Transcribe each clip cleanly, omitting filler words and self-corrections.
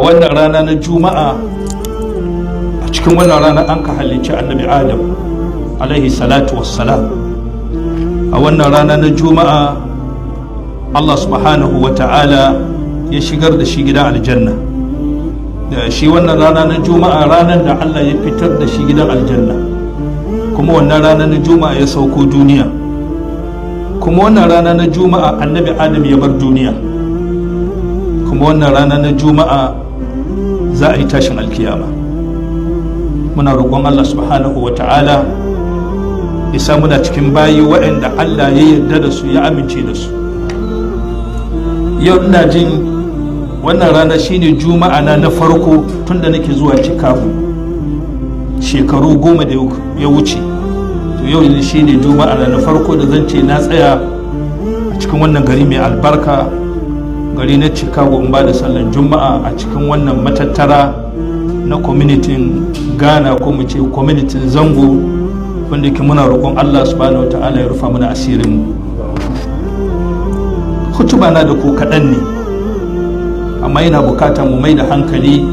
Wannan rana na Juma'a, a cikin wannan rana an ka halicci Annabi Adam alaihi salatu wassalam. A wannan rana na Juma'a Allah subhanahu wa ta'ala ya shigar da shi gidan aljanna. Da shi wannan rana na Juma'a, ranar da Allah ya fitar da shi gidan aljanna, kuma wannan rana na Juma'a ya sauko duniya, kuma wannan rana na Juma'a Annabi Adam ya bar duniya, kuma wannan rana na Juma'a za a yi tashin alkiyama. Muna roƙon Allah subhanahu wa ta'ala ya sa muna cikin bayi waɗanda Allah ya yarda da su, ya amince da su. Yau ina jin wannan rana shine Juma'a na na farko tunda nake zuwa Chicago shekaru 10 da ya wuce. To, yau ne shine Juma'a na na farko da zan ce na tsaya a cikin wannan gari mai albarka, gari na Chicago, in ba da sallan Juma'a a cikin wannan matattara na community Ghana, ko mu ce community Zango, wanda ke muna roƙon Allah subhanahu wa ta'ala ya rufa mana asirin mu. Hutuba na da ko kaɗan ne, amma yana bukatar mu mai da hankali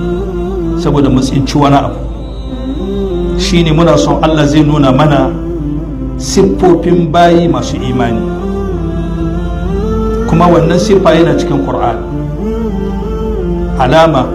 saboda mu tsinci wani abu. Shine muna son Allah zai nuna mana siffofin bayi masu imani, kuma wannan siffa yana cikin Qur'an. Alama